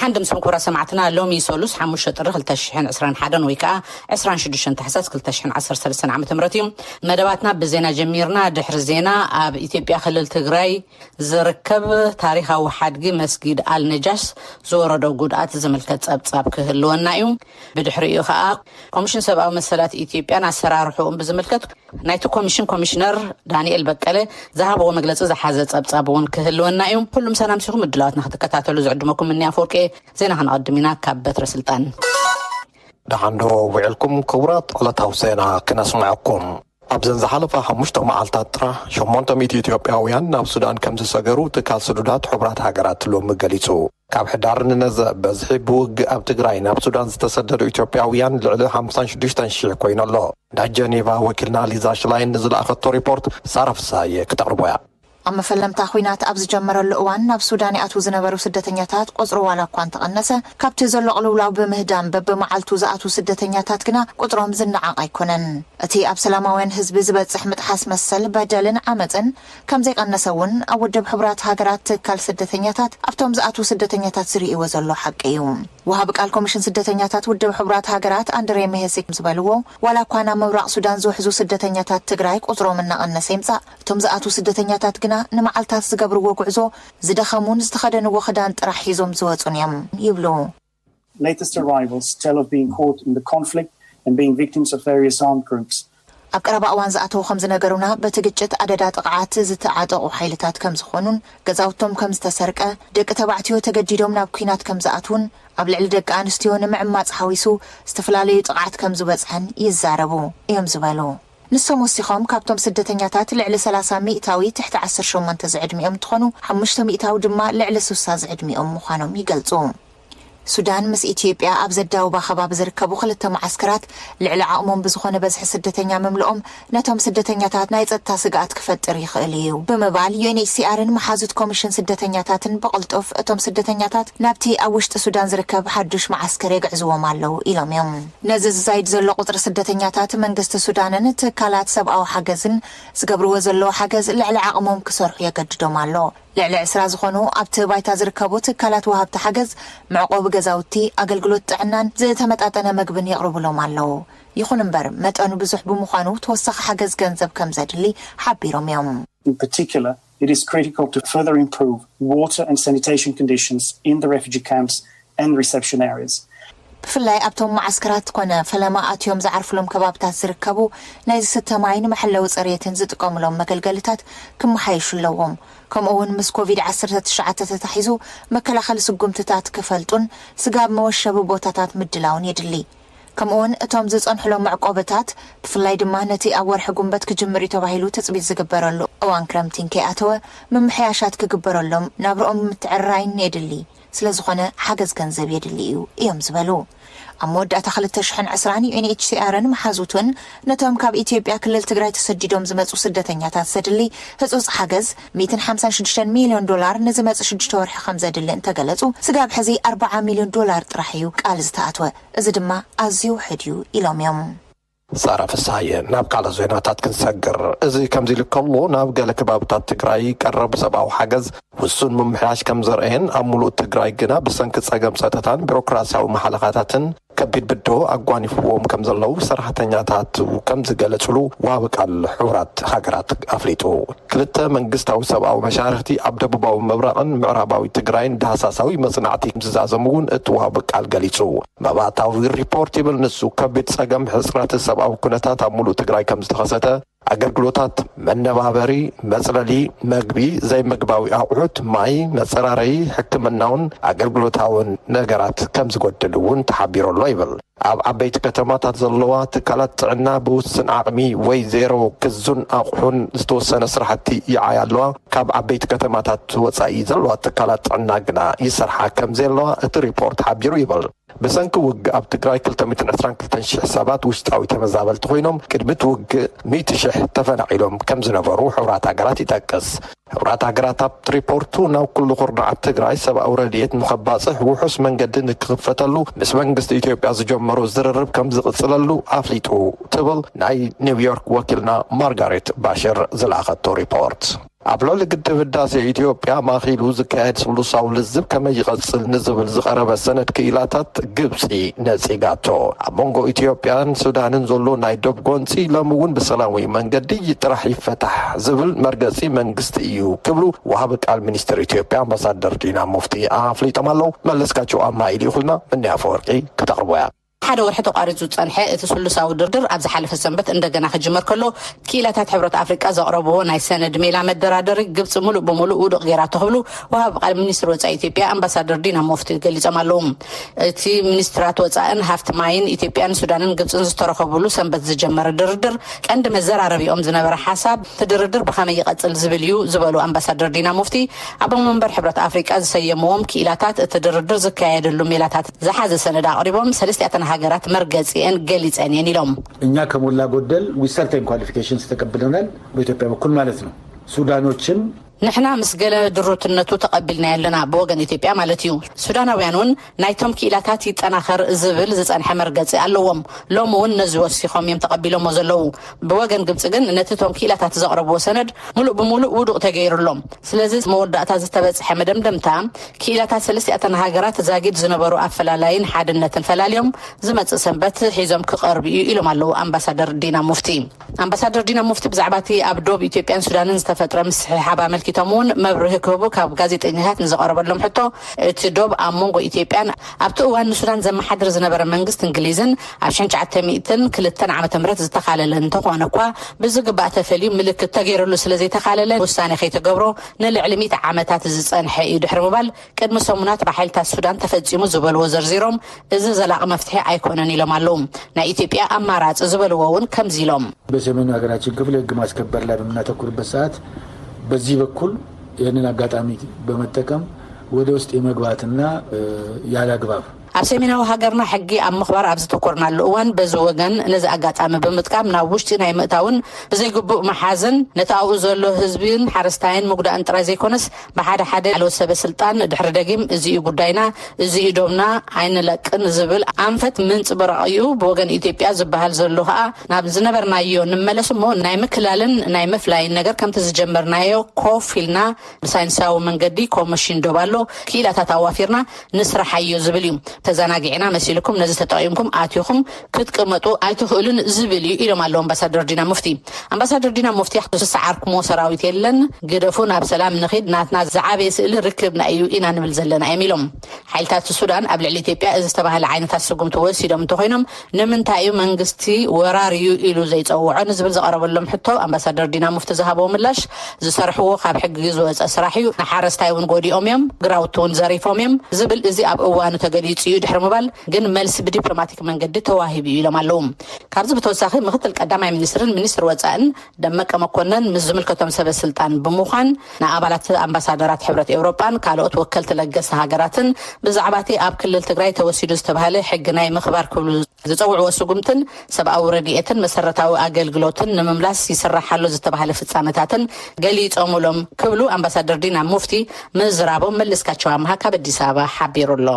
እንድምስም ክቡራት ሰማዕትና፣ ሎሚ ሰሉስ ሓሙሽተ ጥሪ ክልተ ሽሕን ዕስራን ሓደን ወይ ከዓ ዕስራን ሽዱሽተን ታሕሳስ ክልተ ሽሕን ዓሰርተ ሰለስተን ዓመተ ምህረት እዩ። መደባትና ብዜና ጀሚርና። ድሕሪ ዜና፣ ኣብ ኢትዮጵያ ክልል ትግራይ ዝርከብ ታሪኻዊ ሓድጊ መስጊድ ኣልነጃሽ ዝወረዶ ጉድኣት ዝምልከት ጸብጻብ ክህልወና እዩ። ብድሕሪኡ ከዓ፣ ኮሚሽን ሰብኣዊ መሰላት ኢትዮጵያን ኣሰራርሕኡን ብዝምልከት ናይቲ ኮሚሽን ኮሚሽነር ዳንኤል በቀለ ዝሃብዎ መግለጺ ዝሓዘ ጸብጻብ እውን ክህልወና እዩ። ኩሉም ሰናምሲኹም ምድላዋትና ክትከታተሉ ዝዕድመኩም እኒ ኣፈወርቂ። ዜና ከነቐድም ኢና ካብ በትረ ስልጣን። ደሓን ዶ ውዒልኩም ክቡራት? ዕለታዊ ዜና ክነስምዐኩም። ኣብዘን ዝሓለፋ ሓሙሽተ መዓልታት ጥራሕ ሸሞንተ ሚእቲ ኢትዮጵያውያን ናብ ሱዳን ከም ዝሰገሩ ትካል ስዱዳት ሕቡራት ሃገራት ሎሚ ገሊጹ። ካብ ሕዳር ንነዘ በዝሒ ብውግእ ኣብ ትግራይ ናብ ሱዳን ዝተሰደዱ ኢትዮጵያውያን ልዕሊ ሓምሳን ሽዱሽተን ሽሕ ኮይኑ ኣሎ። ናይ ጀኔቫ ወኪልና ሊዛ ሽላይን ንዝለኣኸቶ ሪፖርት ሳራ ፍሳየ ክተቕርቦ እያ። ኣብ መፈለምታ ኲናት ኣብ ዝጀመረሉ እዋን ናብ ሱዳን ይኣትዉ ዝነበሩ ስደተኛታት ቁጽሪ ዋላ እኳ እንተቐነሰ፣ ካብቲ ዘሎ ቅልውላው ብምህዳም በብመዓልቱ ዝኣትዉ ስደተኛታት ግና ቁጽሮም ዝነዓቕ ኣይኮነን። እቲ ኣብ ሰላማውያን ህዝቢ ዝበጽሕ ምጥሓስ መሰል በደልን ዓመጽን ከም ዘይቀነሰ እውን ኣብ ውድብ ሕቡራት ሃገራት ትካል ስደተኛታት ኣብቶም ዝኣትዉ ስደተኛታት ዝርእይዎ ዘሎ ሓቂ እዩ። ወሃቢ ቃል ኮሚሽን ስደተኛታት ውድብ ሕቡራት ሃገራት ኣንድሬ ሜሄሲ ዝበልዎ፣ ዋላ እኳ ናብ ምብራቕ ሱዳን ዝውሕዙ ስደተኛታት ትግራይ ቁጽሮም እናቐነሰ ይምጻእ፣ እቶም ዝኣትዉ ስደተኛታት ግና ንመዓልታት ዝገብርዎ ጉዕዞ ዝደኸሙን ዝተኸደንዎ ክዳን ጥራሕ ሒዞም ዝወጹን እዮም ይብሉ። Latest arrivals tell of being caught in the conflict and being victims of various armed groups. ኣብ ቀረባ እዋን ዝኣተዉ ከም ዝነገሩና፣ በቲ ግጭት ኣደዳ ጥቕዓት ዝተዓጠቑ ሓይልታት ከም ዝኾኑን ገዛውቶም ከም ዝተሰርቀ፣ ደቂ ተባዕትዮ ተገዲዶም ናብ ኲናት ከም ዝኣትዉን ኣብ ልዕሊ ደቂ ኣንስትዮ ንምዕማጽ ሓዊሱ ዝተፈላለዩ ጥቕዓት ከም ዝበጽሐን ይዛረቡ እዮም ዝበሉ። ንሶም ወሲኾም፣ ካብቶም ስደተኛታት ልዕሊ ሰላሳ ሚእታዊ ትሕቲ ዓሰርተ ሸሞንተ ዝዕድሚኦም እንትኾኑ፣ ሓሙሽተ ሚእታዊ ድማ ልዕሊ ስሳ ዝዕድሚኦም ምዃኖም ይገልጹ። ሱዳን ምስ ኢትዮጵያ ኣብ ዘዳውባ ከባቢ ዝርከቡ ክልተ መዓስከራት ልዕሊ ዓቕሞም ብዝኾነ በዝሒ ስደተኛ ምምልኦም ነቶም ስደተኛታት ናይ ጸጥታ ስግኣት ክፈጥር ይኽእል እዩ ብምባል፣ ዩኤንኤችሲኣርን መሓዙት ኮሚሽን ስደተኛታትን ብቕልጡፍ እቶም ስደተኛታት ናብቲ ኣብ ውሽጢ ሱዳን ዝርከብ ሓዱሽ መዓስከር የግዕዝዎም ኣለዉ ኢሎም እዮም። ነዚ ዝዛይድ ዘሎ ቁጽሪ ስደተኛታት መንግስቲ ሱዳንን ትካላት ሰብኣዊ ሓገዝን ዝገብርዎ ዘለዉ ሓገዝ ልዕሊ ዓቕሞም ክሰርሑ የገድዶም ኣሎ። ልዕሊ ዕስራ ዝኾኑ ኣብቲ ባይታ ዝርከቡ ትካላት ወሃብቲ ሓገዝ መዕቆቢ ገዛውቲ፣ ኣገልግሎት ጥዕናን ዝተመጣጠነ መግብን የቕርቡሎም ኣለዉ። ይኹን እምበር፣ መጠኑ ብዙሕ ብምዃኑ ተወሳኺ ሓገዝ ገንዘብ ከም ዘድሊ ሓቢሮም እዮም። In particular, it is critical to further improve water and sanitation conditions in the refugee camps and reception areas. ብፍላይ ኣብቶም መዓስከራት ኮነ ፈለማ ኣትዮም ዝዓርፍሎም ከባብታት ዝርከቡ ናይ ዝስተ ማይን መሐለዊ ጽሬትን ዝጥቀሙሎም መገልገልታት ክመሓየሹ ኣለዎም። ከምኡ እውን ምስ ኮቪድ ዓሰርተ ትሽዓተ ተታሒዙ መከላኸሊ ስጉምትታት ክፈልጡን ስጋብ መወሸቢ ቦታታት ምድላውን የድሊ። ከምኡውን እቶም ዝጸንሕሎም መዕቆብታት፣ ብፍላይ ድማ ነቲ ኣብ ወርሒ ጉንበት ክጅምር እዩ ተባሂሉ ትጽቢት ዝግበረሉ እዋን ክረምቲ እንከይኣተወ፣ ምምሕያሻት ክግበረሎም ናብርኦም ምትዕርራይን የድሊ። ስለ ዝኾነ ሓገዝ ገንዘብ የድሊ እዩ እዮም ዝበሉ። ኣብ መወዳእታ ክልተ ሽሕን ዕስራን ዩኤንኤችሲኣርን መሓዙቱን ነቶም ካብ ኢትዮጵያ ክልል ትግራይ ተሰዲዶም ዝመጹ ስደተኛታት ዘድሊ ህጹጽ ሓገዝ ሚእትን ሓምሳን ሽዱሽተን ሚልዮን ዶላር ንዝመጽእ ሽዱሽተ ወርሒ ከም ዘድሊ እንተገለጹ፣ ስጋብ ሕዚ ኣርባዓ ሚልዮን ዶላር ጥራሕ እዩ ቃል ዝተኣትወ። እዚ ድማ ኣዝዩ ውሑድ እዩ ኢሎም እዮም። ሳራ ፍስሃየ። ናብ ካልእ ዜናታት ክንሰግር። እዚ ከምዚ ኢሉ ከሎ፣ ናብ ገለ ከባብታት ትግራይ ቀረብ ሰብኣዊ ሓገዝ ውሱን ምምሕያሽ ከም ዘርአየን፣ ኣብ ሙሉእ ትግራይ ግና ብሰንኪ ጸገም ጸጥታን ቢሮክራሲያዊ መሓለኻታትን ከቢድ ብድሆ ኣጓኒፍዎም ከም ዘለዉ ሰራሕተኛታት ከም ዝገለጹሉ ዋቢ ቃል ሕቡራት ሃገራት ኣፍሊጡ። ክልተ መንግስታዊ ሰብኣዊ መሻርኽቲ ኣብ ደቡባዊ ምብራቕን ምዕራባዊ ትግራይን ዳህሳሳዊ መጽናዕቲ ከም ዝዛዘሙ እውን እቲ ዋቢ ቃል ገሊጹ። መባእታዊ ሪፖርት ይብል ንሱ፣ ከቢድ ጸገም ሕጽረት ሰብኣዊ ኩነታት ኣብ ሙሉእ ትግራይ ከም ዝተኸሰተ፣ ኣገልግሎታት መነባበሪ፣ መጽለሊ፣ መግቢ፣ ዘይመግባዊ ኣቑሑት፣ ማይ፣ መጸራረዪ፣ ሕክምናውን ኣገልግሎታውን ነገራት ከም ዝጎድል እውን ተሓቢሩ ኣሎ ይብል። ኣብ ዓበይቲ ከተማታት ዘለዋ ትካላት ጥዕና ብውስን ዓቕሚ ወይ ዜሮ ክዙን ኣቑሑን ዝተወሰነ ስራሕቲ ይዓያ ኣለዋ። ካብ ዓበይቲ ከተማታት ወጻኢ ዘለዋ ትካላት ጥዕና ግና ይሰርሓ ከም ዘለዋ እቲ ሪፖርት ሓቢሩ ይብል። ብሰንኪ ውግእ ኣብ ትግራይ ክልተ ሚእትን ዕስራን ክልተን ሽሕ ሰባት ውሽጣዊ ተመዛበልቲ ኮይኖም፣ ቅድሚ እቲ ውግእ ሚእቲ ሽሕ ተፈናቒሎም ከም ዝነበሩ ሕቡራት ሃገራት ይጠቅስ። ሕቡራት ሃገራት ኣብቲ ሪፖርቱ ናብ ኩሉ ኩርናዓት ትግራይ ሰብኣዊ ረድኤት ንኸባጽሕ ውሑስ መንገዲ ንክኽፈተሉ ምስ መንግስቲ ኢትዮጵያ ዝጀመሮ ዝርርብ ከም ዝቕጽለሉ ኣፍሊጡ ትብል ናይ ኒውዮርክ ወኪልና ማርጋሬት ባሽር ዝለኣኸቶ ሪፖርት። ኣብ ልዕሊ ግድብ ህዳሴ ኢትዮጵያ ማእኺሉ ዝካየድ ስሉሳዊ ልዝብ ከመይ ይቐጽል ንዝብል ዝቐረበ ሰነድ ክኢላታት ግብጺ ነጺጋቶ። ኣብ መንጎ ኢትዮጵያን ሱዳንን ዘሎ ናይ ዶብ ጎንጺ ሎሚ እውን ብሰላማዊ መንገዲ ጥራሕ ይፈታሕ ዝብል መርገጺ መንግስቲ እዩ ክብሉ ወሃቢ ቃል ሚኒስትር ኢትዮጵያ ኣምባሳደር ዲና ሙፍቲ ኣፍሊጦም ኣለዉ። መለስካቸው ኣማኢል ይኹልና እኒ ኣፈወርቂ ክተቕርቦ እያ። ሓደ ወርሒ ተቋሪጹ ዝጸንሐ እቲ ስሉሳዊ ድርድር ኣብ ዝሓለፈ ሰንበት እንደገና ክጅመር ከሎ፣ ክኢላታት ሕብረት ኣፍሪቃ ዘቕረብዎ ናይ ሰነድ ሜላ መደራደሪ ግብጺ ምሉእ ብምሉእ ውዱቕ ገይራቶ ክብሉ ወሃቢ ቃል ሚኒስትር ወጻኢ ኢትዮጵያ ኣምባሳደር ዲና ሙፍቲ ገሊጾም ኣለዉ። እቲ ሚኒስትራት ወጻእን ሃፍቲ ማይን ኢትዮጵያን ሱዳንን ግብጽን ዝተረኸቡሉ ሰንበት ዝጀመረ ድርድር ቀንዲ መዘራረቢኦም ዝነበረ ሓሳብ እቲ ድርድር ብኸመይ ይቐጽል ዝብል እዩ ዝበሉ ኣምባሳደር ዲና ሙፍቲ፣ ኣቦ መንበር ሕብረት ኣፍሪቃ ዝሰየምዎም ክኢላታት እቲ ድርድር ዝካየደሉ ሜላታት ዝሓዘ ሰነድ ኣቕሪቦም፣ ሰለስቲኣተን ሃገራት መርገጺኤን ገሊጸን እየን ኢሎም። እኛ ከሞላ ጎደል with certain qualifications ተቀብለናል፣ በኢትዮጵያ በኩል ማለት ነው። ሱዳኖችም ንሕና ምስ ገለ ድሩትነቱ ተቐቢልናዮ ኣለና፣ ብወገን ኢትዮጵያ ማለት እዩ። ሱዳናውያን እውን ናይቶም ክኢላታት ይጠናኸር ዝብል ዝጸንሐ መርገጺ ኣለዎም። ሎም እውን ነዚ ወሲኾም እዮም ተቐቢሎሞ ዘለዉ። ብወገን ግብጺ ግን ነቲ እቶም ክኢላታት ዘቕረብዎ ሰነድ ሙሉእ ብሙሉእ ውዱቕ ተገይሩ ኣሎ። ስለዚ መወዳእታ ዝተበጽሐ መደምደምታ ክኢላታት ሰለስቲኣተን ሃገራት ዛጊድ ዝነበሩ ኣፈላላይን ሓድነትን ፈላልዮም ዝመጽእ ሰንበት ሒዞም ክቐርቡ እዩ ኢሎም ኣለዉ ኣምባሳደር ዲና ሙፍቲ። ኣምባሳደር ዲና ሙፍቲ ብዛዕባ እቲ ኣብ ዶብ ኢትዮጵያን ሱዳንን ዝተፈጥረ ምስሕሓብ ኣመልኪቶም እውን መብርሂ ክህቡ ካብ ጋዜጠኛታት ንዝቐረበሎም ሕቶ፣ እቲ ዶብ ኣብ መንጎ ኢትዮጵያን ኣብቲ እዋን ንሱዳን ዘመሓድር ዝነበረ መንግስቲ እንግሊዝን ኣብ ሽሕን ትሽዓተ ሚእትን ክልተን ዓመተ ምህረት ዝተኻለለ እንተኾነ እኳ ብዝግባእ ተፈልዩ ምልክት ተገይሩሉ ስለ ዘይተኻለለ ውሳኔ ከይተገብሮ ንልዕሊ ሚእቲ ዓመታት ዝጸንሐ እዩ ድሕሪ ምባል ቅድሚ ሰሙናት ብሓይልታት ሱዳን ተፈጺሙ ዝበልዎ ዘርዚሮም፣ እዚ ዘላቒ መፍትሒ ኣይኮነን ኢሎም ኣለዉ። ናይ ኢትዮጵያ ኣማራጺ ዝበልዎ እውን ከምዚ ኢሎም። በሰሜኑ ሀገራችን ክፍል የህግ ማስከበር ላይ በምናተኩርበት ሰዓት በዚህ በኩል ይህንን አጋጣሚ በመጠቀም ወደ ውስጥ የመግባትና ያለ አግባብ ኣብ ሰሜናዊ ሃገርና ሕጊ ኣብ ምኽባር ኣብ ዝተኮርናሉ እዋን በዚ ወገን ነዚ ኣጋጣሚ ብምጥቃም ናብ ውሽጢ ናይ ምእታውን ብዘይግቡእ መሓዝን ነቲ ኣብኡ ዘሎ ህዝብን ሓረስታይን ምጉዳእን ጥራይ ዘይኮነስ ብሓደ ሓደ ላዕለዎት ሰበ ስልጣን ድሕሪ ደጊም እዚ እዩ ጉዳይና፣ እዚ እዩ ዶብና፣ ኣይንለቅን ዝብል ኣንፈት ምንጽብራቕ እዩ። ብወገን ኢትዮጵያ ዝበሃል ዘሎ ከኣ ናብ ዝነበርናዮ ንመለስ እሞ ናይ ምክላልን ናይ ምፍላይን ነገር ከምቲ ዝጀመርናዮ ኮፍ ኢልና ብሳይንሳዊ መንገዲ ኮሚሽን ዶብ ኣሎ ክኢላታት ኣዋፊርና ንስርሓዮ ዝብል እዩ። ተዘናጊዕና መሲልኩም ነዚ ተጠቒምኩም ኣቲኹም ክትቅመጡ ኣይትኽእሉን ዝብል እዩ ኢሎም ኣለዉ ኣምባሳደር ዲና ሙፍቲ። ኣምባሳደር ዲና ሙፍቲ ዝሰዓርኩሞ ሰራዊት የለን፣ ግደፉ ናብ ሰላም ንኺድ፣ ናትና ዝዓበየ ስእሊ ርክብና እዩ ኢና ንብል ዘለና እዮም ኢሎም። ሓይልታት ሱዳን ኣብ ልዕሊ ኢትዮጵያ እዚ ዝተባህለ ዓይነታት ስጉምቲ ወሲዶም እንተኾይኖም ንምንታይ እዩ መንግስቲ ወራር እዩ ኢሉ ዘይጸውዖ ንዝብል ዝቐረበሎም ሕቶ ኣምባሳደር ዲና ሙፍቲ ዝሃበዎ ምላሽ ዝሰርሕዎ ካብ ሕጊ ዝወፀ ስራሕ እዩ፣ ንሓረስታይ እውን ጎዲኦም እዮም፣ ግራውቲ እውን ዘሪፎም እዮም ዝብል እዚ ኣብ እዋኑ ተገሊፁ እዩ ድሕሪ ምባል ግን መልሲ ብዲፕሎማቲክ መንገዲ ተዋሂቡ እዩ ኢሎም ኣለዉ። ካብዚ ብተወሳኺ ምክትል ቀዳማይ ሚኒስትርን ሚኒስትር ወፃእን ደመቀ መኮነን ምስ ዝምልከቶም ሰበ ስልጣን ብምዃን ንኣባላት ኣምባሳደራት ሕብረት ኤውሮጳን ካልኦት ወከልቲ ለገስቲ ሃገራትን ብዛዕባ እቲ ኣብ ክልል ትግራይ ተወሲዱ ዝተባህለ ሕጊ ናይ ምኽባር ክብሉ ዝፀውዕዎ ስጉምትን ሰብኣዊ ረድኤትን መሰረታዊ ኣገልግሎትን ንምምላስ ይስራሕ ኣሎ ዝተባህለ ፍጻመታትን ገሊጾምሎም ክብሉ ኣምባሳደር ዲና ሙፍቲ ምዝራቦም መለስካቸው ኣምሃ ካብ ኣዲስ ኣበባ ሓቢሩ ኣሎ።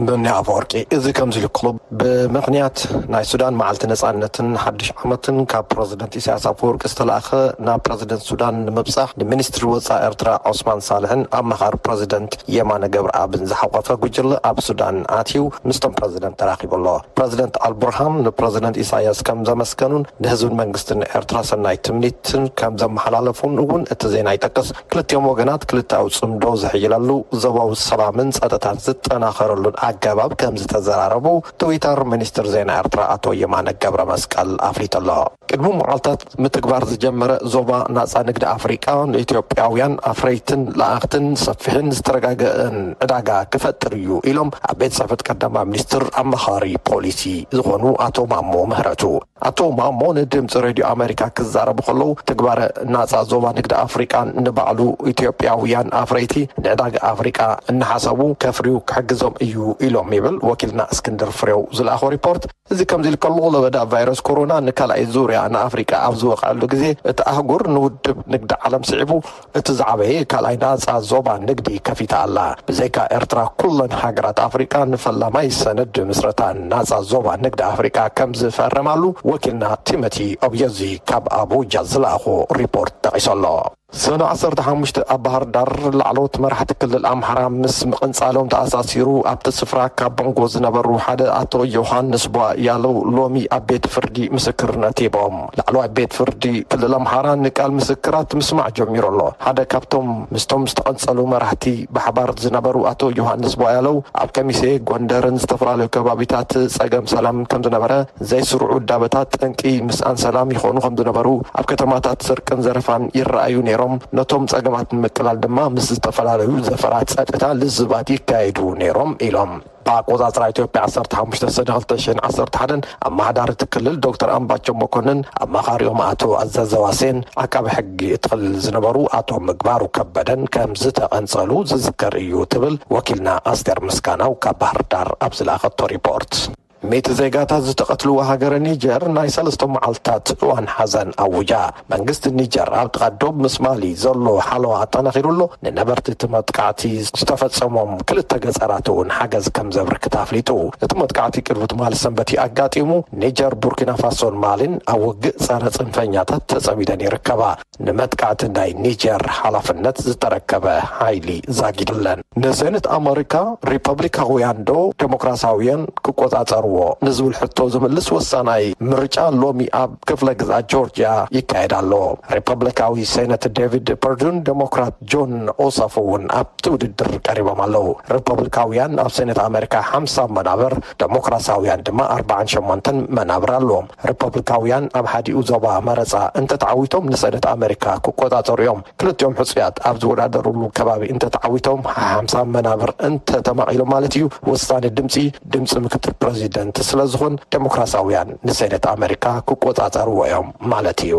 ብኒ ኣፈወርቂ እዚ ከምዚ ኢሉ ከሎ፣ ብምኽንያት ናይ ሱዳን መዓልቲ ነጻነትን ሓድሽ ዓመትን ካብ ፕረዚደንት ኢሳያስ ኣፈወርቂ ዝተላእኸ ናብ ፕረዚደንት ሱዳን ንምብጻሕ ንሚኒስትሪ ወጻኢ ኤርትራ ዑስማን ሳልሕን ኣማኻሪ ፕረዚደንት የማነ ገብረኣብን ዝሓቆፈ ጉጅለ ኣብ ሱዳን ኣትዩ ምስቶም ፕረዚደንት ተራኺቡ ኣሎ። ፕረዚደንት ኣልቡርሃን ንፕረዚደንት ኢሳያስ ከም ዘመስገኑን ንህዝብን መንግስትን ኤርትራ ሰናይ ትምኒትን ከም ዘመሓላለፉን እውን እቲ ዜና ይጠቅስ። ክልቲኦም ወገናት ክልተኣዊ ጽምዶ ዝሕይለሉ፣ ዞባዊ ሰላምን ጸጥታን ዝጠናኸረሉን ኣገባብ ከም ዝተዘራረቡ ትዊተር ሚኒስትር ዜና ኤርትራ ኣቶ የማነ ገብረ መስቀል ኣፍሊጡ ኣሎ። ቅድሚ መዓልታት ምትግባር ዝጀመረ ዞባ ናጻ ንግዲ ኣፍሪቃ ንኢትዮጵያውያን ኣፍረይትን ለኣኽትን ሰፊሕን ዝተረጋገአን ዕዳጋ ክፈጥር እዩ ኢሎም ኣብ ቤት ጽሕፈት ቀዳማይ ሚኒስትር ኣማኻሪ ፖሊሲ ዝኾኑ ኣቶ ማሞ ምህረቱ። ኣቶ ማሞ ንድምፂ ሬድዮ ኣሜሪካ ክዛረቡ ከለዉ ትግባረ ናፃ ዞባ ንግዲ ኣፍሪቃ ንባዕሉ ኢትዮጵያውያን ኣፍረይቲ ንዕዳጋ ኣፍሪቃ እናሓሰቡ ከፍርዩ ክሕግዞም እዩ ኢሎም ይብል ወኪልና እስክንድር ፍሬው ዝለኣኾ ሪፖርት። እዚ ከምዚ ኢሉ ከሎ ለበዳ ቫይረስ ኮሮና ንካልኣይ ዙርያ ንኣፍሪቃ ኣብ ዝወቕዐሉ ግዜ እቲ ኣህጉር ንውድብ ንግዲ ዓለም ስዒቡ እቲ ዝዓበየ ካልኣይ ናፃ ዞባ ንግዲ ከፊታ ኣላ። ብዘይካ ኤርትራ ኩለን ሃገራት ኣፍሪቃ ንፈላማይ ሰነድ ምስረታ ናፃ ዞባ ንግዲ ኣፍሪቃ ከም ዝፈረማሉ ወኪልና ቲሞቲ ኦብዮዚ ካብ ኣቡጃ ዝለኣኾ ሪፖርት ጠቒሱ ኣሎ። ሰነ ዓሰርተ ሓሙሽተ ኣብ ባህር ዳር ላዕለዎት መራሕቲ ክልል ኣምሓራ ምስ ምቕንጻሎም ተኣሳሲሩ ኣብቲ ስፍራ ካብ ቦንጎ ዝነበሩ ሓደ ኣቶ ዮሃንስ ቧ ያለው ሎሚ ኣብ ቤት ፍርዲ ምስክርነት ሂቦም። ላዕለዋይ ቤት ፍርዲ ክልል ኣምሓራ ንቃል ምስክራት ምስማዕ ጀሚሩ ኣሎ። ሓደ ካብቶም ምስቶም ዝተቐንጸሉ መራሕቲ ብሓባር ዝነበሩ ኣቶ ዮሃንስ ቧ ያለው ኣብ ከሚሴ፣ ጎንደርን ዝተፈላለዩ ከባቢታት ጸገም ሰላም ከም ዝነበረ ዘይስሩዕ ውዳበታት ጠንቂ ምስኣን ሰላም ይኾኑ ከም ዝነበሩ ኣብ ከተማታት ስርቅን ዘረፋን ይረኣዩ ነይሮም። ነቶም ጸገማት ንምቅላል ድማ ምስ ዝተፈላለዩ ዘፈራት ጸጥታ ልዝባት ይካየዱ ነይሮም ኢሎም። ብኣቆጻጽራ ኢትዮጵያ ዓሰርተ ሓሙሽተ ሰነ ክልተ ሽሕን ዓሰርተ ሓደን ኣመሓዳሪ እቲ ክልል ዶክተር ኣምባቸው መኮንን፣ ኣማኻሪኦም ኣቶ ኣዘዘ ዋሴን፣ ዓቃቢ ሕጊ እቲ ክልል ዝነበሩ ኣቶ ምግባሩ ከበደን ከም ዝተቐንጸሉ ዝዝከር እዩ ትብል ወኪልና ኣስቴር ምስጋናው ካብ ባህር ዳር ኣብ ዝለኣኸቶ ሪፖርት። ሚእቲ ዜጋታት ዝተቐትልዋ ሃገረ ኒጀር ናይ ሰለስተ መዓልታት እዋን ሓዘን ኣውጃ። መንግስቲ ኒጀር ኣብ ጥቓ ዶብ ምስ ማሊ ዘሎ ሓለዋ ኣጠናኺሩ ኣሎ። ንነበርቲ እቲ መጥቃዕቲ ዝተፈጸሞም ክልተ ገጸራት እውን ሓገዝ ከም ዘብርክት ኣፍሊጡ። እቲ መጥቃዕቲ ቅድሚ ትማሊ ሰንበት እዩ ኣጋጢሙ። ኒጀር፣ ቡርኪና ፋሶን ማሊን ኣብ ውግእ ጸረ ጽንፈኛታት ተጸሚደን ይርከባ። ንመጥቃዕቲ ናይ ኒጀር ሓላፍነት ዝተረከበ ሓይሊ ዛጊዱለን። ንሴኔት ኣመሪካ ሪፐብሊካውያን ዶ ዴሞክራሲያውያን ክቆጻጸርዎ ንዝብል ሕቶ ዝምልስ ወሳናይ ምርጫ ሎሚ ኣብ ክፍለ ግዝኣት ጆርጅያ ይካየድ ኣሎ። ሪፐብሊካዊ ሴኔት ዴቪድ ፐርዱን ዴሞክራት ጆን ኦሶፍ እውን ኣብቲ ውድድር ቀሪቦም ኣለዉ። ሪፐብሊካውያን ኣብ ሴኔት ኣመሪካ ሓምሳ መናብር፣ ዴሞክራሲያውያን ድማ ኣርባዓን ሸሞንተን መናብር ኣለዎም። ሪፐብሊካውያን ኣብ ሓዲኡ ዞባ መረጻ እንተተዓዊቶም ንሰነት ኣመሪካ ክቆጻጸሩ እዮም። ክልቲኦም ሕጹያት ኣብ ዝወዳደሩሉ ከባቢ እንተተዓዊቶም ሓምሳ መናብር እንተተማቒሎም ማለት እዩ። ወሳኒ ድምጺ፣ ድምጺ ምክትል ፕረዚደንት ስለ ዝኾን ዴሞክራሲያውያን ንሰነት ኣመሪካ ክቆጻጸርዎ እዮም ማለት እዩ።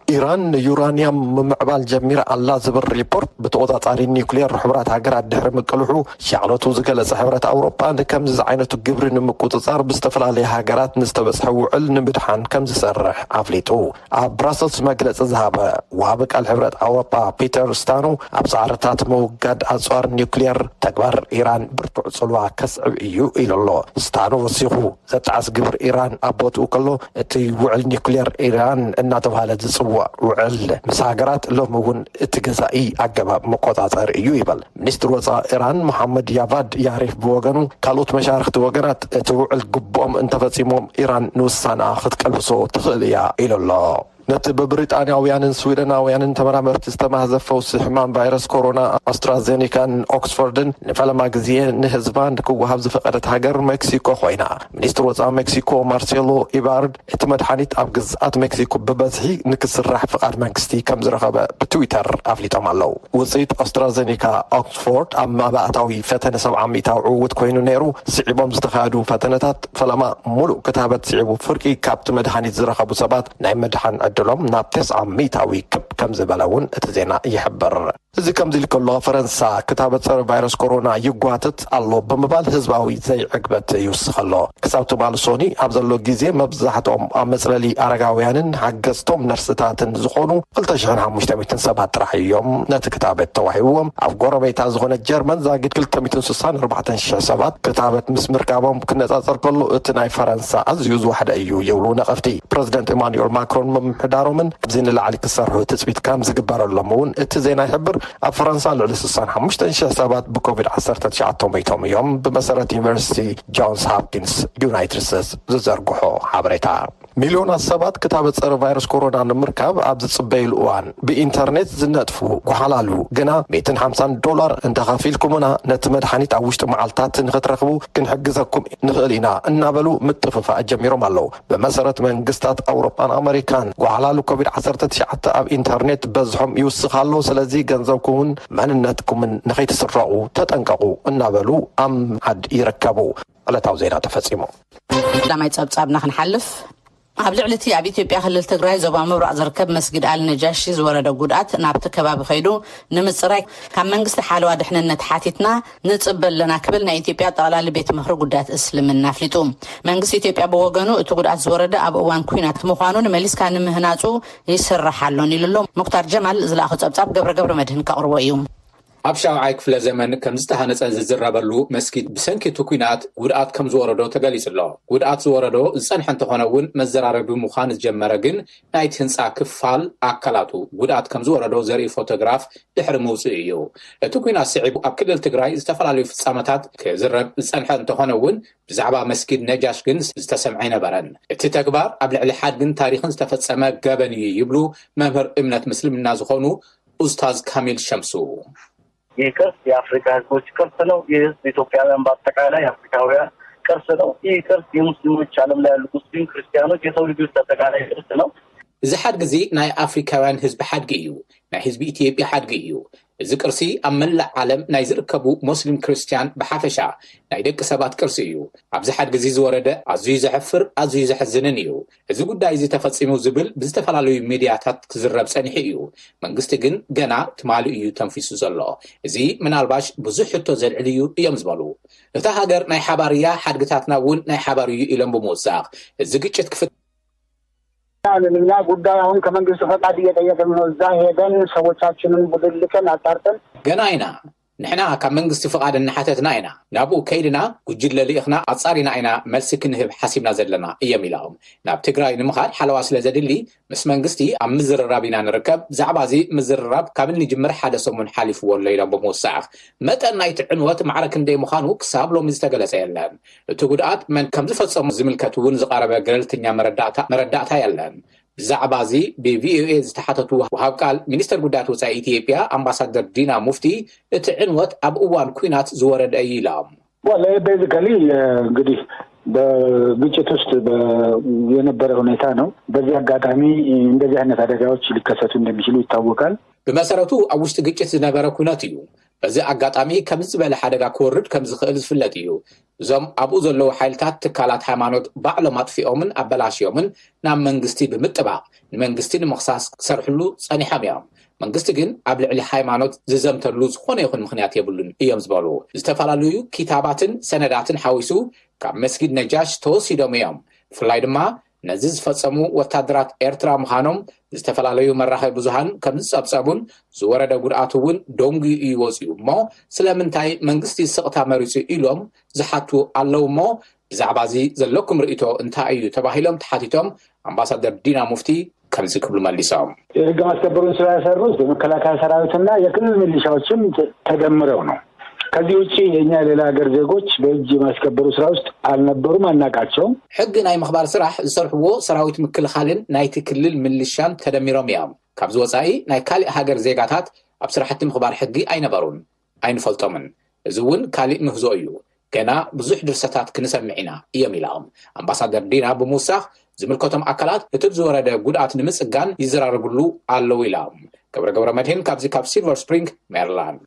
ኢራን ንዩራንያም ምምዕባል ጀሚራ ኣላ ዝብል ሪፖርት ብተቖጻጻሪ ኒውክሌር ሕቡራት ሃገራት ድሕሪ ምቅልሑ ሻቕለቱ ዝገለጸ ሕብረት ኣውሮጳ ንከምዚ ዝዓይነቱ ግብሪ ንምቁጽጻር ብዝተፈላለየ ሃገራት ንዝተበጽሐ ውዕል ንምድሓን ከም ዝሰርሕ ኣፍሊጡ። ኣብ ብራሰልስ መግለጺ ዝሃበ ወሃቢ ቃል ሕብረት ኣውሮጳ ፒተር ስታኖ ኣብ ጻዕርታት ምውጋድ ኣጽዋር ኒውክሌር ተግባር ኢራን ብርቱዕ ጽልዋ ከስዕብ እዩ ኢሉ ኣሎ። ስታኖ ወሲኹ ዘጣዕስ ግብር ኢራን ኣብ ቦትኡ ከሎ እቲ ውዕል ኒውክሌር ኢራን እናተባህለ ዝጽዋዕ ውዕል ምስ ሃገራት ሎሚ እውን እቲ ገዛኢ ኣገባብ መቆጻጸሪ እዩ ይበል። ሚኒስትር ወጻኢ ኢራን መሓመድ ያቫድ ያሪፍ ብወገኑ ካልኦት መሻርክቲ ወገናት እቲ ውዕል ግቡኦም እንተፈጺሞም ኢራን ንውሳንኣ ክትቀልብሶ ትኽእል እያ ኢሉ ኣሎ። ነቲ ብብሪጣንያውያንን ስዊደናውያንን ተመራመርቲ ዝተማህዘ ፈውሲ ሕማም ቫይረስ ኮሮና ኣስትራዜኒካን ኦክስፎርድን ንፈለማ ግዜ ንህዝባ ንክወሃብ ዝፈቐደት ሃገር ሜክሲኮ ኮይና። ሚኒስትር ወጻኢ ሜክሲኮ ማርሴሎ ኢባርድ እቲ መድሓኒት ኣብ ግዝኣት ሜክሲኮ ብበዝሒ ንክስራሕ ፍቓድ መንግስቲ ከም ዝረኸበ ብትዊተር ኣፍሊጦም ኣለዉ። ውፅኢት ኣስትራዜኒካ ኦክስፎርድ ኣብ መባእታዊ ፈተነ ሰብዓ ሚእታዊ ዕውት ኮይኑ ነይሩ። ስዒቦም ዝተኻየዱ ፈተነታት ፈለማ ሙሉእ ክታበት ስዒቡ ፍርቂ ካብቲ መድሃኒት ዝረኸቡ ሰባት ናይ ምድሓን ዕድሎም ናብ ተስዓ ሚእታዊ ክብ ከም ዝበለ እውን እቲ ዜና ይሕብር። እዚ ከምዚ ኢሉ ከሎ ፈረንሳ ክታበት ጸረ ቫይረስ ኮሮና ይጓተት ኣሎ ብምባል ህዝባዊ ዘይዕግበት ይውስኽ ኣሎ። ክሳብ ትማሊ ሶኒ ኣብ ዘሎ ግዜ መብዛሕትኦም ኣብ መጽለሊ ኣረጋውያንን ሓገዝቶም ነርስታትን ዝኾኑ ክልተ ሽሕን ሓሙሽተ ሚእትን ሰባት ጥራሕ እዮም ነቲ ክታበት ተዋሂብዎም። ኣብ ጎረቤታ ዝኾነት ጀርመን ዛጊድ ክልተ ሚእትን ስሳን ኣርባዕተን ሽሕ ሰባት ክታበት ምስ ምርካቦም ክነጻጸር ከሎ እቲ ናይ ፈረንሳ ኣዝዩ ዝወሓደ እዩ ይብሉ ነቐፍቲ። ፕረዚደንት ኢማኑኤል ማክሮን ምምሕዳሮምን ካብዚ ንላዕሊ ክሰርሑ ትጽቢት ከም ዝግበረሎም እውን እቲ ዜና ይሕብር። ኣብ ፈረንሳ ልዕሊ ስሳን ሓሙሽተን ሽሕ ሰባት ብኮቪድ ዓሰርተ ትሽዓተ ሞይቶም እዮም፣ ብመሰረት ዩኒቨርሲቲ ጆንስ ሆፕኪንስ ዩናይትድ ስቴትስ ዝዘርግሖ ሓበሬታ። ሚልዮናት ሰባት ክታበት ጸረ ቫይረስ ኮሮና ንምርካብ ኣብ ዝጽበይሉ እዋን፣ ብኢንተርኔት ዝነጥፉ ጓሓላሉ ግና ሚእትን ሓምሳን ዶላር እንተኸፊልኩምና፣ ነቲ መድሓኒት ኣብ ውሽጢ መዓልታት ንኽትረኽቡ ክንሕግዘኩም ንኽእል ኢና እናበሉ ምጥፍፋእ ጀሚሮም ኣለዉ። ብመሰረት መንግስታት ኣውሮጳን ኣመሪካን፣ ጓሓላሉ ኮቪድ ዓሰርተ ትሽዓተ ኣብ ኢንተርኔት በዝሖም ይውስኽ ኣሎ። ስለዚ ገንዘብኩምን መንነትኩምን ንኸይትስረቑ ተጠንቀቑ እናበሉ ኣብ ምምዓድ ይርከቡ። ዕለታዊ ዜና ተፈጺሙ። ቀዳማይ ጸብጻብና ክንሓልፍ፣ ኣብ ልዕሊ እቲ ኣብ ኢትዮጵያ ክልል ትግራይ ዞባ ምብራቕ ዝርከብ መስጊድ ኣል ነጃሺ ዝወረደ ጉድኣት ናብቲ ከባቢ ከይዱ ንምጽራይ ካብ መንግስቲ ሓለዋ ድሕንነት ሓቲትና ንጽበ ኣለና ክብል ናይ ኢትዮጵያ ጠቕላሊ ቤት ምኽሪ ጉዳያት እስልምና ኣፍሊጡ። መንግስቲ ኢትዮጵያ ብወገኑ እቲ ጉድኣት ዝወረደ ኣብ እዋን ኲናት ምዃኑን መሊስካ ንምህናጹ ይስራሕ ኣሎን ኢሉ ኣሎ። ሙክታር ጀማል ዝለኣኾ ጸብጻብ ገብረ ገብረ መድህን ከቕርቦ እዩ። ኣብ ሻውዓይ ክፍለ ዘመን ከም ዝተሃነጸ ዝዝረበሉ መስጊድ ብሰንኪ እቲ ኲናት ጉድኣት ከም ዝወረዶ ተገሊጹ ኣሎ። ጉድኣት ዝወረዶ ዝጸንሐ እንተኾነ እውን መዘራረቢ ምዃን ዝጀመረ ግን ናይቲ ህንጻ ክፋል ኣካላቱ ጉድኣት ከም ዝወረዶ ዘርኢ ፎቶግራፍ ድሕሪ ምውጽኡ እዩ። እቲ ኲናት ስዒቡ ኣብ ክልል ትግራይ ዝተፈላለዩ ፍጻመታት ክዝረብ ዝጸንሐ እንተኾነ እውን ብዛዕባ መስጊድ ነጃሽ ግን ዝተሰምዐ ኣይነበረን። እቲ ተግባር ኣብ ልዕሊ ሓድግን ታሪኽን ዝተፈጸመ ገበን እዩ ይብሉ መምህር እምነት ምስልምና ዝኾኑ ኡስታዝ ካሚል ሸምሱ። ይህ ቅርስ የአፍሪካ ህዝቦች ቅርስ ነው። ይህ ህዝብ ኢትዮጵያውያን በአጠቃላይ አፍሪካውያን ቅርስ ነው። ይህ ቅርስ የሙስሊሞች፣ ዓለም ላይ ያሉ ሙስሊም ክርስቲያኖች፣ የሰው ልጆች አጠቃላይ ቅርስ ነው። እዚ ሓድጊ እዚ ናይ ኣፍሪካውያን ህዝቢ ሓድጊ እዩ። ናይ ህዝቢ ኢትዮጵያ ሓድጊ እዩ። እዚ ቅርሲ ኣብ መላእ ዓለም ናይ ዝርከቡ ሞስሊም ክርስቲያን ብሓፈሻ ናይ ደቂ ሰባት ቅርሲ እዩ። ኣብዚ ሓድጊ እዚ ዝወረደ ኣዝዩ ዘሕፍር ኣዝዩ ዘሕዝንን እዩ። እዚ ጉዳይ እዚ ተፈጺሙ ዝብል ብዝተፈላለዩ ሚድያታት ክዝረብ ጸኒሑ እዩ። መንግስቲ ግን ገና ትማሊ እዩ ተንፊሱ ዘሎ። እዚ ምናልባሽ ብዙሕ ሕቶ ዘልዕል እዩ እዮም ዝበሉ። እታ ሃገር ናይ ሓባር እያ፣ ሓድግታትና እውን ናይ ሓባር እዩ ኢሎም ብምውሳኽ እዚ ግጭት ክፍት እና ጉዳይ አሁን ከመንግስት ፈቃድ እየጠየቅን ነው። እዛ ሄደን ሰዎቻችንን ቡድን ልከን አጣርተን ገና ኢና ንሕና ካብ መንግስቲ ፍቓድ እናሓተትና ኢና። ናብኡ ከይድና ጉጅለ ልኢኽና ኣጻሪና ኢና መልሲ ክንህብ ሓሲብና ዘለና እዮም ኢሎም። ናብ ትግራይ ንምኻድ ሓለዋ ስለ ዘድሊ ምስ መንግስቲ ኣብ ምዝርራብ ኢና ንርከብ። ብዛዕባ እዚ ምዝርራብ ካብ እንጅምር ሓደ ሰሙን ሓሊፍዎ ኣሎ ኢሎም ብምውሳኽ መጠን ናይቲ ዕንወት ማዕረ ክንደይ ምዃኑ ክሳብ ሎሚ ዝተገለጸ የለን። እቲ ጉድኣት መን ከም ዝፈጸሞ ዝምልከት እውን ዝቐረበ ገለልተኛ መረዳእታ መረዳእታ የለን። ብዛዕባ እዚ ብቪኦኤ ዝተሓተቱ ወሃብ ቃል ሚኒስተር ጉዳያት ወፃኢ ኢትዮጵያ ኣምባሳደር ዲና ሙፍቲ እቲ ዕንወት ኣብ እዋን ኲናት ዝወረደ እዩ ኢሎም። ቤዚካሊ እንግዲህ በግጭት ውስጥ የነበረ ሁኔታ ነው። በዚህ አጋጣሚ እንደዚህ አይነት አደጋዎች ሊከሰቱ እንደሚችሉ ይታወቃል። ብመሰረቱ ኣብ ውሽጢ ግጭት ዝነበረ ኩነት እዩ። በዚ ኣጋጣሚ ከምዚ ዝበለ ሓደጋ ክወርድ ከም ዝኽእል ዝፍለጥ እዩ። እዞም ኣብኡ ዘለዉ ሓይልታት ትካላት ሃይማኖት ባዕሎም ኣጥፊኦምን ኣበላሽዮምን ናብ መንግስቲ ብምጥባቕ ንመንግስቲ ንምኽሳስ ክሰርሕሉ ጸኒሖም እዮም። መንግስቲ ግን ኣብ ልዕሊ ሃይማኖት ዝዘምተሉ ዝኾነ ይኹን ምኽንያት የብሉን እዮም ዝበሉ። ዝተፈላለዩ ኪታባትን ሰነዳትን ሓዊሱ ካብ መስጊድ ነጃሽ ተወሲዶም እዮም። ብፍላይ ድማ ነዚ ዝፈጸሙ ወታደራት ኤርትራ ምዃኖም ዝተፈላለዩ መራኸቢ ብዙሃን ከም ዝጸብጸቡን ዝወረደ ጉድኣት እውን ደንጉዩ እዩ ወፂኡ እሞ ስለምንታይ መንግስቲ ስቕታ መሪፁ ኢሎም ዝሓቱ ኣለዉ እሞ ብዛዕባ እዚ ዘለኩም ርእይቶ እንታይ እዩ ተባሂሎም ተሓቲቶም ኣምባሳደር ዲና ሙፍቲ ከምዚ ክብሉ መሊሶም። የህግ ማስከበሩን ስራ የሰሩት የመከላከያ ሰራዊትና የክልል ሚሊሻዎችም ተደምረው ነው። ከዚህ ውጭ የእኛ የሌላ ሀገር ዜጎች በእጅ ማስከበሩ ስራ ውስጥ አልነበሩም፣ አናቃቸውም። ሕጊ ናይ ምኽባር ስራሕ ዝሰርሕዎ ሰራዊት ምክልኻልን ናይቲ ክልል ምልሻን ተደሚሮም እዮም። ካብዚ ወፃኢ ናይ ካሊእ ሃገር ዜጋታት ኣብ ስራሕቲ ምኽባር ሕጊ ኣይነበሩን፣ ኣይንፈልጦምን። እዚ እውን ካሊእ ምህዞ እዩ። ገና ብዙሕ ድርሰታት ክንሰምዕ ኢና እዮም ኢሎም ኣምባሳደር ዲና ብምውሳኽ ዝምልከቶም ኣካላት እቲ ዝወረደ ጉድኣት ንምፅጋን ይዘራረብሉ ኣለዉ ኢሎም። ገብረ ገብረ መድህን ካብዚ ካብ ሲልቨር ስፕሪንግ ሜሪላንድ።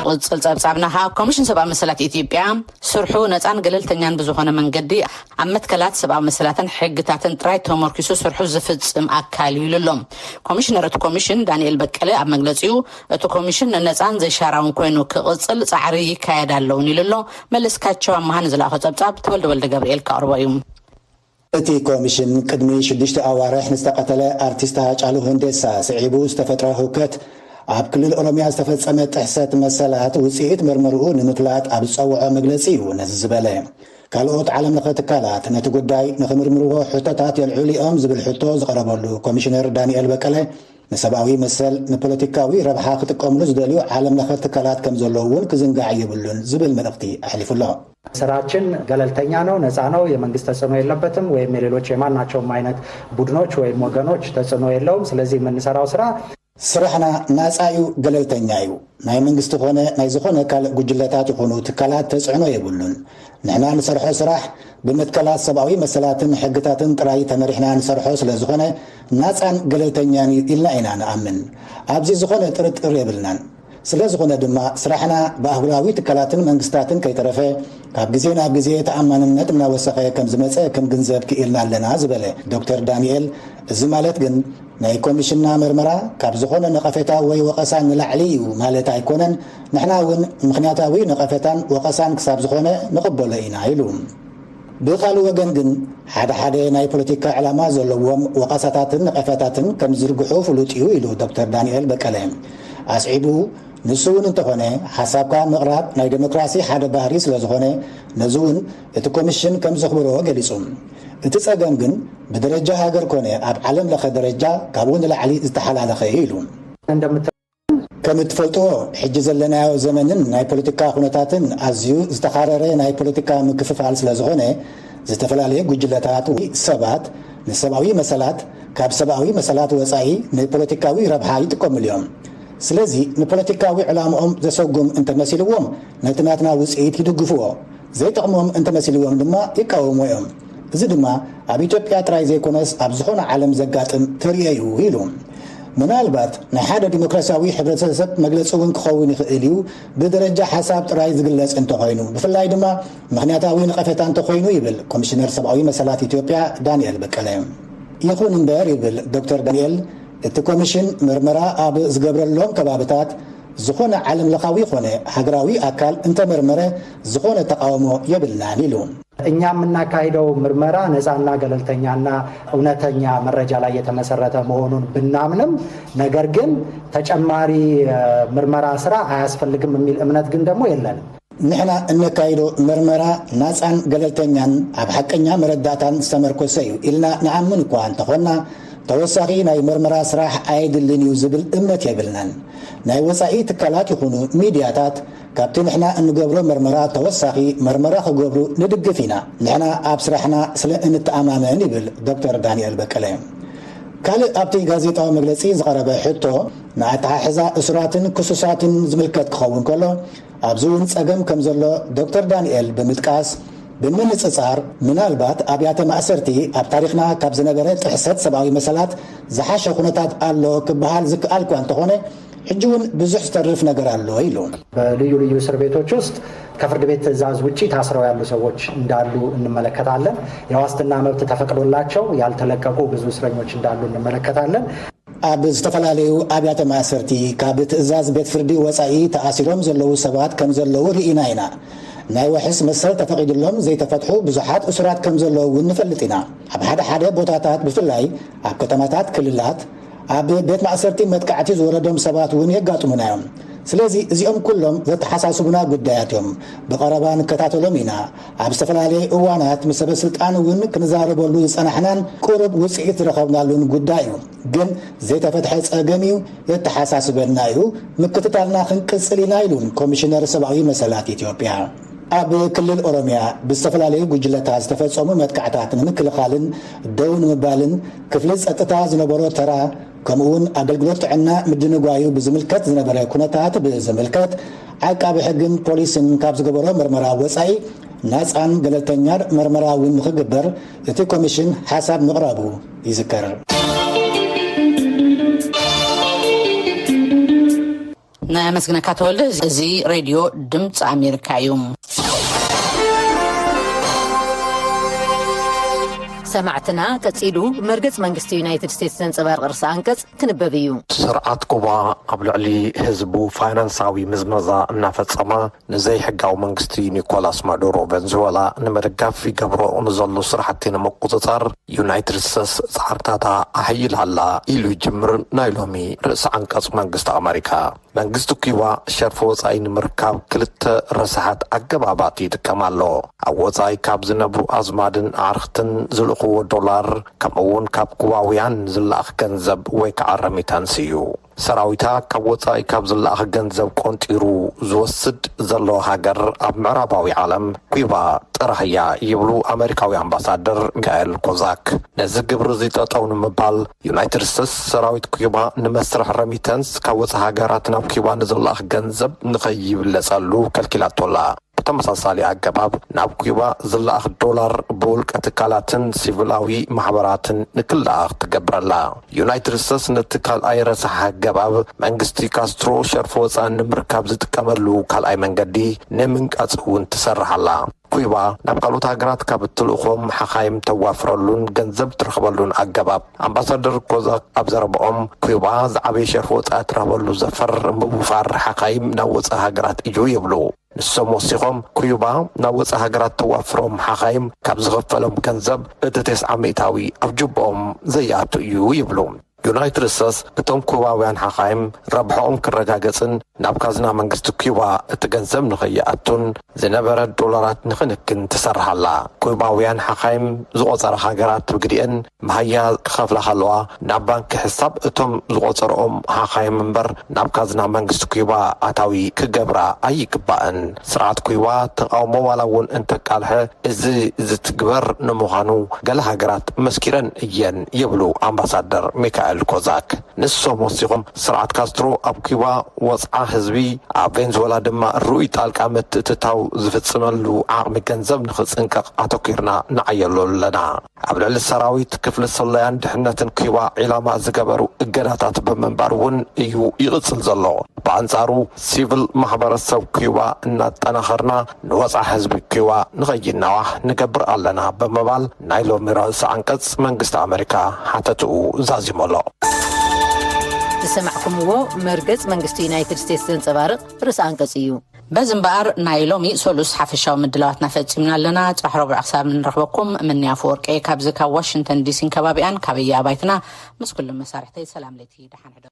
ቅጽል ጸብጻብና ኸኣ ኮሚሽን ሰብኣዊ መሰላት ኢትዮጵያ ስርሑ ነጻን ገለልተኛን ብዝኾነ መንገዲ ኣብ መትከላት ሰብኣዊ መሰላትን ሕግታትን ጥራይ ተመርኪሱ ስርሑ ዝፍጽም ኣካል እዩ ኢሉ ኣሎ። ኮሚሽነር እቲ ኮሚሽን ዳንኤል በቀለ ኣብ መግለጺኡ እቲ ኮሚሽን ነጻን ዘይሻራውን ኮይኑ ክቕጽል ጻዕሪ ይካየድ ኣለውን ኢሉ ኣሎ። መለስካቸው ኣመሃ ንዝለኣኾ ጸብጻብ ተወልደ ወልደ ገብርኤል ከቕርቦ እዩ። እቲ ኮሚሽን ቅድሚ ሽዱሽተ ኣዋርሕ ንዝተቐተለ ኣርቲስት ሃጫሉ ሁንዴሳ ስዒቡ ዝተፈጥረ ህውከት ኣብ ክልል ኦሮሚያ ዝተፈጸመ ጥሕሰት መሰላት ውጽኢት መርመርኡ ንምፍላጥ ኣብ ዝጸውዖ መግለጺ እዩ ነዚ ዝበለ። ካልኦት ዓለም ለኸ ትካላት ነቲ ጉዳይ ንኽምርምርዎ ሕቶታት የልዕሉ እዮም ዝብል ሕቶ ዝቐረበሉ ኮሚሽነር ዳንኤል በቀለ ንሰብኣዊ መሰል ንፖለቲካዊ ረብሓ ክጥቀምሉ ዝደልዩ ዓለም ለኸ ትካላት ከም ዘለዉ እውን ክዝንጋዕ የብሉን ዝብል መልእኽቲ ኣሕሊፉ ኣሎ። ስራችን ገለልተኛ ነው፣ ነፃ ነው፣ የመንግስት ተጽዕኖ የለበትም ወይም የሌሎች የማናቸውም አይነት ቡድኖች ወይም ወገኖች ተጽዕኖ የለውም። ስለዚህ የምንሰራው ስራ ስራሕና ናፃ እዩ፣ ገለልተኛ እዩ። ናይ መንግስቲ ኮነ ናይ ዝኾነ ካልእ ጉጅለታት ይኹኑ ትካላት ተፅዕኖ የብሉን። ንሕና ንሰርሖ ስራሕ ብመትከላት ሰብኣዊ መሰላትን ሕግታትን ጥራይ ተመሪሕና ንሰርሖ ስለ ዝኾነ ናፃን ገለልተኛን እዩ ኢልና ኢና ንኣምን። ኣብዚ ዝኾነ ጥርጥር የብልናን። ስለ ዝኾነ ድማ ስራሕና ብኣህጉራዊ ትካላትን መንግስታትን ከይተረፈ ካብ ግዜ ናብ ግዜ ተኣማንነት እናወሰኸ ከም ዝመፀ ክንግንዘብ ክኢልና ኣለና ዝበለ ዶክተር ዳንኤል፣ እዚ ማለት ግን ናይ ኮሚሽንና መርመራ ካብ ዝኾነ ነቐፌታ ወይ ወቐሳ ንላዕሊ እዩ ማለት ኣይኮነን፣ ንሕና እውን ምኽንያታዊ ነቐፌታን ወቐሳን ክሳብ ዝኾነ ንቕበሎ ኢና ኢሉ። ብኻልእ ወገን ግን ሓደ ሓደ ናይ ፖለቲካ ዕላማ ዘለዎም ወቐሳታትን ነቐፌታትን ከም ዝዝርግሑ ፍሉጥ እዩ ኢሉ ዶክተር ዳንኤል በቀለ። ኣስዒቡ ንሱ እውን እንተኾነ፣ ሓሳብካ ምቕራብ ናይ ዴሞክራሲ ሓደ ባህሪ ስለ ዝኾነ፣ ነዚ እውን እቲ ኮሚሽን ከም ዘኽብሮ ገሊጹ። እቲ ጸገም ግን፣ ብደረጃ ሃገር ኮነ ኣብ ዓለም ለኸ ደረጃ ካብኡ ንላዕሊ ዝተሓላለኸ እዩ ኢሉ። ከም እትፈልጥዎ፣ ሕጂ ዘለናዮ ዘመንን ናይ ፖለቲካ ኩነታትን ኣዝዩ ዝተኻረረ ናይ ፖለቲካ ምክፍፋል ስለ ዝኾነ፣ ዝተፈላለዩ ጉጅለታት ወይ ሰባት ንሰብኣዊ መሰላት ካብ ሰብኣዊ መሰላት ወጻኢ ንፖለቲካዊ ረብሓ ይጥቀምሉ እዮም። ስለዚ ንፖለቲካዊ ዕላምኦም ዘሰጉም እንተመሲልዎም ነቲ ናትና ውጽኢት ይድግፍዎ፣ ዘይጠቕሞም እንተመሲልዎም ድማ ይቃወምዎ እዮም። እዚ ድማ ኣብ ኢትዮጵያ ጥራይ ዘይኮነስ ኣብ ዝኾነ ዓለም ዘጋጥም ተርእዮ እዩ ኢሉ። ምናልባት ናይ ሓደ ዲሞክራሲያዊ ሕብረተሰብ መግለጺ እውን ክኸውን ይኽእል እዩ፣ ብደረጃ ሓሳብ ጥራይ ዝግለጽ እንተኾይኑ፣ ብፍላይ ድማ ምኽንያታዊ ነቐፌታ እንተኾይኑ ይብል ኮሚሽነር ሰብኣዊ መሰላት ኢትዮጵያ ዳንኤል በቀለ። ይኹን እምበር ይብል ዶክተር ዳንኤል፣ እቲ ኮሚሽን መርመራ ኣብ ዝገብረሎም ከባብታት ዝኾነ ዓለም ለኻዊ ኾነ ሃገራዊ ኣካል እንተመርመረ ዝኾነ ተቃውሞ የብልናን ኢሉ። እኛ የምናካሂደው ምርመራ ነፃና ገለልተኛና እውነተኛ መረጃ ላይ የተመሰረተ መሆኑን ብናምንም፣ ነገር ግን ተጨማሪ ምርመራ ስራ አያስፈልግም የሚል እምነት ግን ደግሞ የለንም። ንሕና እነካይዶ መርመራ ናፃን ገለልተኛን ኣብ ሓቀኛ መረዳእታን ዝተመርኮሰ እዩ ኢልና ንኣምን እኳ እንተኾንና፣ ተወሳኺ ናይ መርመራ ስራሕ ኣየድልን እዩ ዝብል እምነት የብልናን። ናይ ወፃኢ ትካላት ይኹኑ ሚድያታት ካብቲ ንሕና እንገብሮ መርመራ ተወሳኺ መርመራ ክገብሩ ንድግፍ ኢና። ንሕና ኣብ ስራሕና ስለ እንተኣማመን ይብል ዶክተር ዳንኤል በቀለ። ካልእ ኣብቲ ጋዜጣዊ መግለፂ ዝቐረበ ሕቶ ንኣተሓሕዛ እሱራትን ክሱሳትን ዝምልከት ክኸውን ከሎ፣ ኣብዚ እውን ጸገም ከም ዘሎ ዶክተር ዳንኤል ብምጥቃስ፣ ብምንጽጻር ምናልባት ኣብያተ ማእሰርቲ ኣብ ታሪኽና ካብ ዝነበረ ጥሕሰት ሰብኣዊ መሰላት ዝሓሸ ኩነታት ኣሎ ክበሃል ዝከኣል እኳ እንተኾነ፣ ሕጂ እውን ብዙሕ ዝተርፍ ነገር ኣሎ ኢሉ። በልዩ ልዩ እስር ቤቶች ውስጥ ከፍርድ ቤት ትዕዛዝ ውጪ ታስረው ያሉ ሰዎች እንዳሉ እንመለከታለን። የዋስትና መብት ተፈቅዶላቸው ያልተለቀቁ ብዙ እስረኞች እንዳሉ እንመለከታለን። ኣብ ዝተፈላለዩ ኣብያተ ማእሰርቲ ካብ ትእዛዝ ቤት ፍርዲ ወጻኢ ተኣሲሮም ዘለዉ ሰባት ከም ዘለዉ ርኢና ኢና። ናይ ዋሕስ መሰል ተፈቒድሎም ዘይተፈትሑ ብዙሓት እሱራት ከም ዘለዉ እውን ንፈልጥ ኢና። ኣብ ሓደ ሓደ ቦታታት፣ ብፍላይ ኣብ ከተማታት ክልላት፣ ኣብ ቤት ማእሰርቲ መጥቃዕቲ ዝወረዶም ሰባት እውን የጋጥሙና እዮም። ስለዚ እዚኦም ኩሎም ዘተሓሳስቡና ጉዳያት እዮም። ብቐረባ ንከታተሎም ኢና። ኣብ ዝተፈላለየ እዋናት ምስ ሰበ ስልጣን እውን ክንዛረበሉ ዝጸናሕናን ቁሩብ ውጽኢት ዝረኸብናሉን ጉዳይ እዩ። ግን ዘይተፈትሐ ጸገም እዩ፣ የተሓሳስበና እዩ፣ ምክትታልና ክንቅጽል ኢና ኢሉን ኮሚሽነር ሰብኣዊ መሰላት ኢትዮጵያ። ኣብ ክልል ኦሮሚያ ብዝተፈላለዩ ጉጅለታት ዝተፈጸሙ መጥቃዕታት ንምክልኻልን ደው ንምባልን ክፍሊ ጸጥታ ዝነበሮ ተራ፣ ከምኡውን ኣገልግሎት ጥዕና ምድንጓዩ ብዝምልከት ዝነበረ ኩነታት ብዝምልከት፣ ዓቃቢ ሕግን ፖሊስን ካብ ዝገበሮ መርመራ ወጻኢ ናጻን ገለልተኛን መርመራ እውን ንኽግበር እቲ ኮሚሽን ሓሳብ ምቕራቡ ይዝከር። ነመስግነካ ተወልደ። እዚ ሬድዮ ድምፂ ኣሜሪካ እዩ። ሰማዕትና፣ ቀጺሉ ብመርገጽ መንግስቲ ዩናይትድ ስቴትስ ዘንጸባርቕ ርእሰ ኣንቀጽ ክንበብ እዩ። ስርዓት ኩባ ኣብ ልዕሊ ህዝቡ ፋይናንሳዊ ምዝመዛ እናፈጸመ፣ ንዘይሕጋዊ መንግስቲ ኒኮላስ ማዱሮ ቨንዙዌላ ንምድጋፍ ይገብሮ ንዘሎ ስራሕቲ ንምቁጽጻር፣ ዩናይትድ ስቴትስ ጻዕርታታ ኣሐይላ ኣላ ኢሉ ይጅምር ናይ ሎሚ ርእሰ ዓንቀጽ መንግስቲ ኣመሪካ። መንግስቲ ኩባ ሸርፊ ወጻኢ ንምርካብ ክልተ ረሳሓት ኣገባባት ይጥቀም ኣሎ። ኣብ ወጻኢ ካብ ዝነብሩ ኣዝማድን ኣዕርኽትን ዝልእኽዎ ዶላር፣ ከምኡ እውን ካብ ኩባውያን ዝለኣኽ ገንዘብ ወይ ከዓ ረሚታንስ እዩ። ሰራዊታ ካብ ወጻኢ ካብ ዝለኣኽ ገንዘብ ቆንጢሩ ዝወስድ ዘሎ ሃገር ኣብ ምዕራባዊ ዓለም ኩባ ጥራሕ እያ ይብሉ ኣመሪካዊ ኣምባሳደር ሚካኤል ኮዛክ። ነዚ ግብሪ እዚ ጠጠው ንምባል ዩናይትድ ስቴትስ ሰራዊት ኩባ ንመስርሕ ረሚተንስ ካብ ወጻኢ ሃገራት ናብ ኩባ ንዝለኣኽ ገንዘብ ንኸይብለጸሉ ከልኪላቶ ኣላ። ብተመሳሳሊ ኣገባብ ናብ ኩባ ዝለኣኽ ዶላር ብውልቀ ትካላትን ሲቪላዊ ማሕበራትን ንክለኣኽ ትገብር ኣላ። ዩናይትድ ስቴትስ ነቲ ካልኣይ ረሳሕ ኣገባብ መንግስቲ ካስትሮ ሸርፊ ወጻኢ ንምርካብ ዝጥቀመሉ ካልኣይ መንገዲ ንምንቃጽ እውን ትሰርሕ ኣላ። ኩባ ናብ ካልኦት ሃገራት ካብ እትልእኾም ሓኻይም ተዋፍረሉን ገንዘብ ትረኽበሉን ኣገባብ ኣምባሳደር ኮዛክ ኣብ ዘረባኦም፣ ኩባ ዝዓበየ ሸርፊ ወጻኢ ትረኽበሉ ዘፈር ምውፋር ሓኻይም ናብ ወጻኢ ሃገራት እዩ ይብሉ። ንሶም ወሲኾም፣ ኩባ ናብ ወጻኢ ሃገራት ተዋፍሮም ሓኻይም ካብ ዝኽፈሎም ገንዘብ እቲ ተስዓ ሚእታዊ ኣብ ጅቦኦም ዘይኣቱ እዩ ይብሉ። ዩናይትድ ስቴትስ እቶም ኩባውያን ሓኻይም ረብሖኦም ክረጋገጽን ናብ ካዝና መንግስቲ ኩባ እቲ ገንዘብ ንኸይኣቱን ዝነበረ ዶላራት ንኽንክን ትሰርሓላ። ኩባውያን ሓኻይም ዝቖጸራ ሃገራት ብግዲአን መሃያ ክኸፍላ ከለዋ ናብ ባንኪ ሕሳብ እቶም ዝቖጸርኦም ሓኻይም እምበር ናብ ካዝና መንግስቲ ኩባ ኣታዊ ክገብራ ኣይግባእን። ስርዓት ኩባ ተቓውሞ ዋላ እውን እንተቃልሐ እዚ ዝትግበር ንምዃኑ ገለ ሃገራት መስኪረን እየን ይብሉ ኣምባሳደር ሚካኤል ኮዛክ። ንሶም ወሲኾም ስርዓት ካስትሮ ኣብ ኩባ ወፅዓ ህዝቢ ኣብ ቬንዙዌላ ድማ ርኡይ ጣልቃ ምትእትታው ዝፍፅመሉ ዓቕሚ ገንዘብ ንኽፅንቀቕ ኣተኪርና ንዓየሉ ኣለና። ኣብ ልዕሊ ሰራዊት ክፍሊ ስለያን ድሕነትን ኩባ ዒላማ ዝገበሩ እገዳታት ብምንባር እውን እዩ ይቕፅል ዘሎ። ብኣንጻሩ ሲቪል ማሕበረሰብ ኩባ እናጠናኸርና ንወፃ ህዝቢ ኩባ ንኸይናዋሕ ንገብር ኣለና ብምባል ናይ ሎሚ ርእሰ ዓንቀጽ መንግስቲ ኣመሪካ ሓተትኡ ዛዚሙ ኣሎ። ዝሰማዕኩምዎ መርገጽ መንግስቲ ዩናይትድ ስቴትስ ዘንጸባርቕ ርእሰ ኣንቀጽ እዩ። በዚ እምበኣር ናይ ሎሚ ሰሉስ ሓፈሻዊ ምድላዋትና ፈጺምና ኣለና። ጽባሕ ረቡዕ ክሳብ እንረኽበኩም ምንያ ኣፈወርቂ እየ ካብዚ ካብ ዋሽንግተን ዲሲን ከባቢኣን ካበየ ኣባይትና ምስ ኩሎም መሳርሕተይ ሰላም ለይቲ ደሓን ሕዶ